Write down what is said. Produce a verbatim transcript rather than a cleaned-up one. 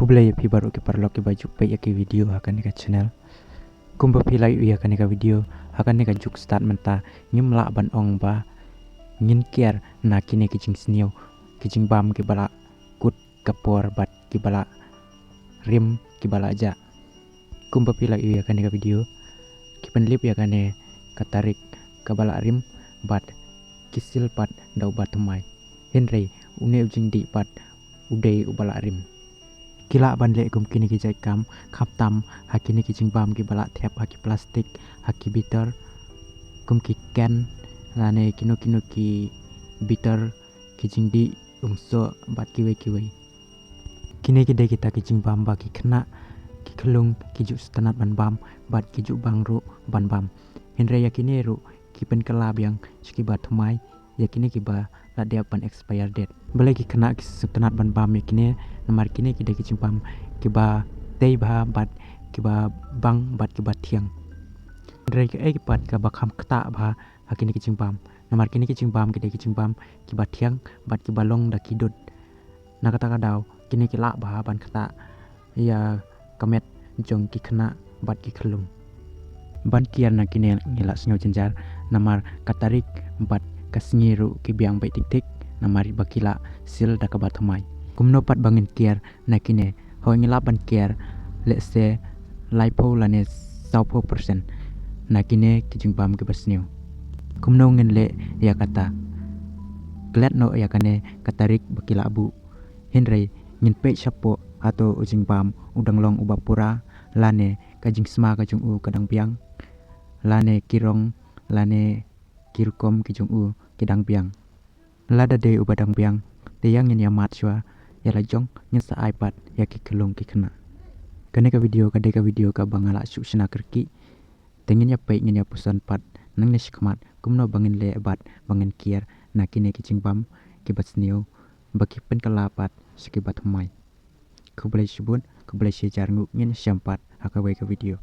Khublei ïa phi baroh ki paralok kiba ju peit ïa ki video ha kane ka channel. Kumba phi la ïohi ha kane ka video, ha kane ka juk stad mynta, ngim lah ban ong ba ngin kiar na kine ki jingsniew, ki jingbam kiba la kut ka por bad kiba la rim kiba la jah. Kumba phi la ïohi ha kane ka video, ki pynlip ïa kane ka tarik kaba la rim bad ki seal pat da uba thymmai. Hynrei une u jingdih pat u dei uba la rim. Ki lah ban leh kum kine ki jait kam khamtam ha kine ki jingbam kiba la thep ha ki plastik, ha ki bitar, kum ki can, lane kino kino ki bitar, ki jingdih, umsoh bad kiwei kiwei. Kine ki dei kita ki jingbam ba ki khynnah, ki khyllung ki ju sngewtynnat ban bam bad ki ju bang ruh ban bam. Hynrei ïa kine ruh ki pynkylla biang sha kiba thymmai, ïa kine kiba la dep ban expire date. Balei ki khynnah ki sngewtynnat ban bam ïa kine? Namar kine ki dei ki jingbam kiba tei bha bad kiba bang bad kiba thiang. Hynrei kaei pat kaba kham ktah bha ha kine ki jingbam? Namar kine ki jingbam ki dei ki jingbam kiba thiang bad kiba long da ki dud. Na kata ka daw kine ki lah bha ban ktah ïa ka met jong ki khynnah bad ki khyllung. Ban kiar na kine ngi la sngew jynjar, namar ka tarik bad ka sngi ruh ki biang beit tik tik, namar ba ki la seal da kaba thymmai. Kumno pat ba ngin kiar na kine? Hooid, ngi lah ban kiar, let's say, laiphew lane sawphew percent na kine ki jingbam kiba sniew. Kumno ngin leh ïa kata? Klet noh ïa kane ka tarik ba ki la buh. Hynrei ngin peit shapoh, hato u jingbam u dang long uba pura, lane ka jingsma ka jong u ka dang biang, lane ki rong, lane ki rukom ki jong u ki dang biang. Lada dei uba dang biang, te ïa ngin ïa mad shuwa, ïa la jong ngin sa ai pat ïa ki khyllung ki khynnah. Kane ka video ka dei ka video kaba nga la shu shna kyrkieh. Te ngin ïa peit, ngin ïa puson pat nangne shakhmat kumno ba ngin leh bad ba ngin kiar na kine ki jingbam kiba sniew, ba ki pynkylla pat sha kiba thymmai. Khublei shibun, khublei shihajar nguh, ngin ïashem pat ha kawei ka video.